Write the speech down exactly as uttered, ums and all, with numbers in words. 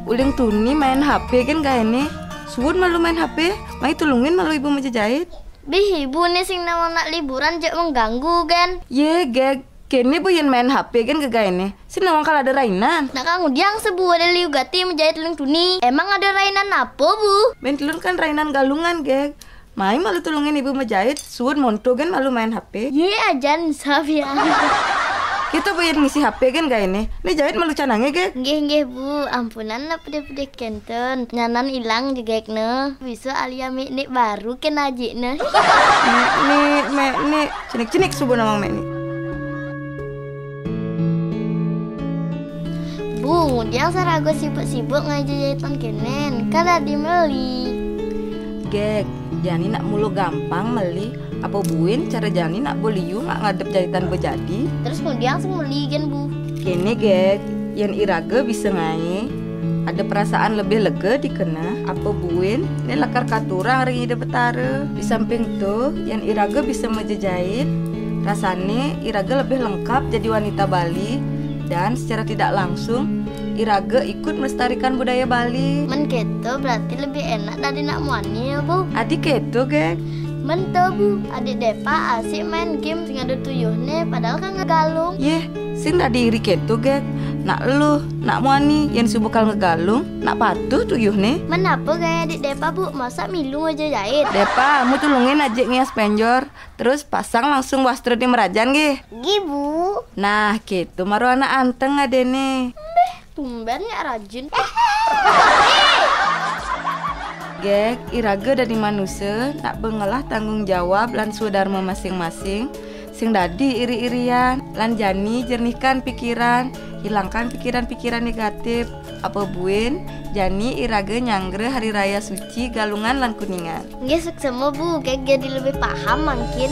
Uling tuni main H P gén gaéné. Suud malu main H P, mai tulungin malu ibu majajait. Bih, ibu né sing nawang nak liburan, jak mengganggu gén. Yé, Gég, kéné bu yén main H P gén gagaéné. Sing nawang kal ada rainan. Nak kangudiang sebu ada liu gati majait uling tuni. Emang ada rainan apa, Bu? Bén tulun kan rainan galungan, Gég. Mai malu tulungin ibu majait, suud monto gén malu main H P. Yé, ajan sab ya. Kita bu yén ngisi H P gén gaéné. Né jait malu canangé, Gég. Nggih, nggih, Bu. Ampunan lah pedih-pedih kénten. Nyanan ilang jegek né. Bisa alia mik nik baru kén ajik né. Mek nik, mek nik. Cinik-cinik subuh nawang mek nik. Bu, ngudiang sarago sibuk-sibuk ngai jajaitan kénén. Kan dadi meli. Gég, jani nak mulu gampang meli. Apa buin cara jani nak boliu ngak ngadep jaitan bejadi? Terus ngudiang sing meli gén, Bu? Kéné, Gég, yén iraga bisa ngai, ada perasaan lebih lega dikena, apa buin né lakar katurang ring Ida Betara. Di samping to, yén iraga bisa majajait, rasané iraga lebih lengkap jadi wanita Bali, dan secara tidak langsung iraga ikut melestarikan budaya Bali. Men kéto berarti lebih enak dadi nak muani ya, Bu? Adi kéto, Gég. Men to, Bu, adik Depa asik main game sing ada tuyuhné, padahal kan ngegalung. Yéh, sing dadi iri kéto, Gég. Nak eluh, nak muani, yén subuh kal ngegalung, nak patuh tuyuhné. Men apa gaya adik Depa, Bu? Masa milu ngajajait? Depa, mu tulungin ajik ngias penjor, terus pasang langsung wastra di merajan, gih. Gi, Bu. Nah, kéto maru anak anteng adéné. Tumben ya rajin. Gég, iraga dadi manusa nak bengelah tanggung jawab lan swadarma masing-masing, sing dadi iri-irian, lan jani jernihkan pikiran, hilangkan pikiran-pikiran negatif. Apa buin, jani iraga nyanggra Hari Raya Suci Galungan lan Kuningan. Nggih, suksema, Bu. Gég jadi lebih paham mangkin.